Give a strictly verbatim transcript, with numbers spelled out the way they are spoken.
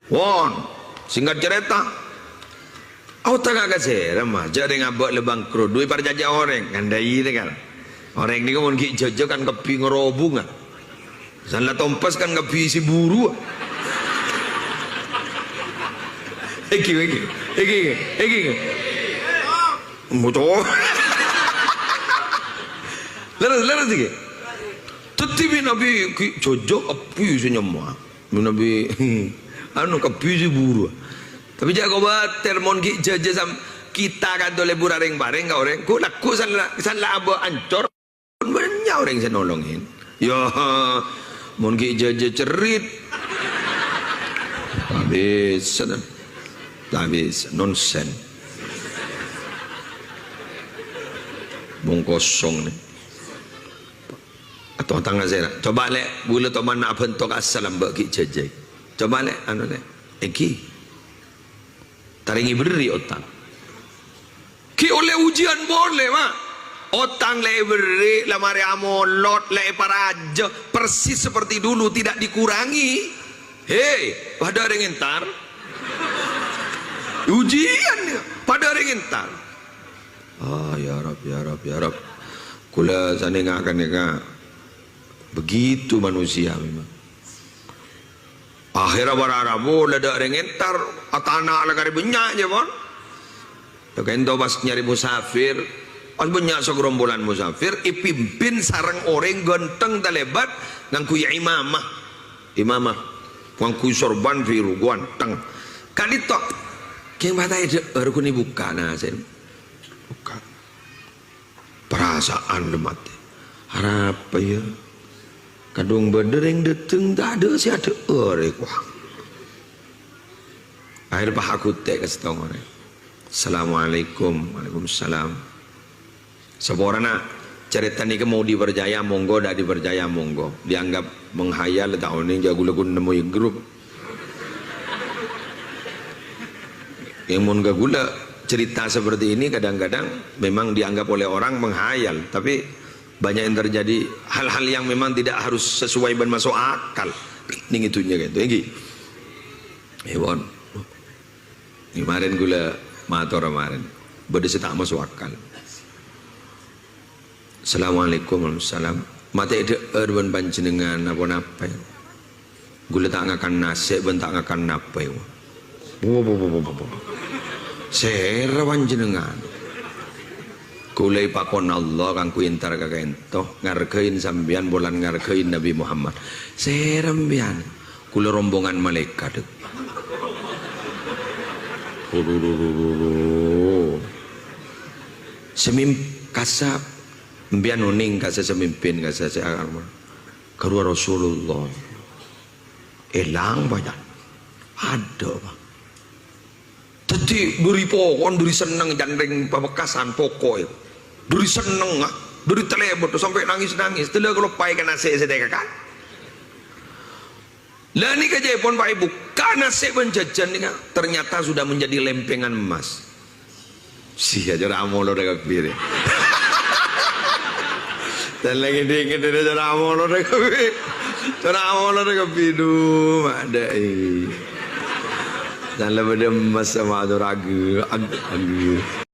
Won, singkat cerita, otang ka sèra, Ma? Jhâ' rèng abâ' la bangkrut, dhu èparcajâ orèng, ngandhâi, kan? Orèng nèko mon ghi' jhâjhâ kan kabbhi ngarobung, kan? San la tompes kan kabbhi sè buru. Èngghi, èngghi, èngghi, èngghi. Muto. Lerres, lerres, èngghi. Dhâddhi mènabi ghi' jhâjhâ kabbhi sè nyemma. Mènabi, anu, kabbhi sè buru. Tapè jhâ' kobâtèr, mon ghi' jhâjhâ sam-, kita kanto lebur arèng-parèng ka orèng, ghu' lagghu' san la, san la abâ' ancor, bânnya' orèng sè nolongè. Yâ, mon ghi' jhâjhâ cerrit. Ta' bisa, ta' bisa, nonsen. Bong kosong nè. Atau tang ka sèra. Coba, Lè', ghulâ toman abhânto ka assalam bâ' ghi' jhâjhâi. Coba, Lè', anu, Lè'. Èngghi. Ta' rèng èberri' otang. Ghi' ollè ujian polè, Ma. Otang la èberri', la marè amolot, la èparajâ, persis seperti dulu, tidak dikurangi. He, padâ rèng entar. Ujian, yâ. Padâ rèng entar. Ah, ya Rabb, ya Rabb, ya Rabb. Ghulâ sanènga'aghi nèka. Begitu manusia memang. Akhirnya para-para bulâ dâ' rèng entar, atana' la karè bânnya', jâ, pon. Dâ' kento pas nyarè musafir, pas bânnya' sagerombolan musafir, èpimpin sareng orèng ghânteng talèbât ngangghuy imamah. Imamah. Ngangghuy sorban biru, ghânteng. Ka'dinto, kèng mata èdhâ'âr ghun èbukka' nasèna. Bukka'. Perasaan la matè. Arapa, yâ? Kadhung bâdâ rèng dâteng, tadâ' sè adhâ'âr, èkowa. Akhir pas aghutè' ka sèttong orèng. "Assalamualaikum." "Waalaikumsalam." Saporana carèta nèka mau dipercaya, monggo, ta' dipercaya, monggo. Dianggap menghayal, ta' onèng, jhâ' ghulâ ghun nemmoy grup. Yang mon ka ghulâ, cerita seperti ini kadang-kadang memang dianggap oleh orang menghayal, tapi banyak yang terjadi hal-hal yang memang tidak harus sesuai bân maso' akal. Nèng è dhunnya ka'dinto, èngghi. Èpon. Nèng marèn ghulâ mator marèn. Bâdâ sè ta' maso' akal. "Assalamualaikum." "Waalaikumsalam." "Matè èdhâ'âr bân panjhennengngan, aponapa, yâ?" "Ghulâ ta' ngakan nasè' bân ta' ngakan napè, yâ." "Wo, wo, wo, wo, wo, wo. Sèra panjhennengngan?" "Ghulâ èpakon Allah kaangghuy entar ka ka'dinto, ngarghâi sampèyan polana ngarghâi Nabi Muhammad." "Sèra sampèyan?" "Ghulâ rombongan malaèkat." Sè mim-, kassa', sampèyan onèng kassa' sè mimpin, kassa' sè akan. Karowa Rasulullah. Èlang, Pa', jân. Adâ', Pa'. Dhâddhi, dhâri pokok, dhâri senneng, jân rèng Pamekasan, pokok, yâ. Dhâri senneng, ah. Dhâri talèbât, sampè' nangès-nangès. Tella kaloppaè ka nasè' sè tèkakan. Lah, nèka jâ' èpon, Pa', Ibu, ka nasè' bân jhâjhân nèka ternyata sudah menjadi lempengan emas. Sè jâ' cora' amolodhâ kabbhi, rè. Dan lagi dingin, rè, cora' amolodhâ kabbhi. Cora' amolodhâ kabbhi, dhu, ma' dâi. Dan lebih demes sama cora' aghi, aghi, aghi.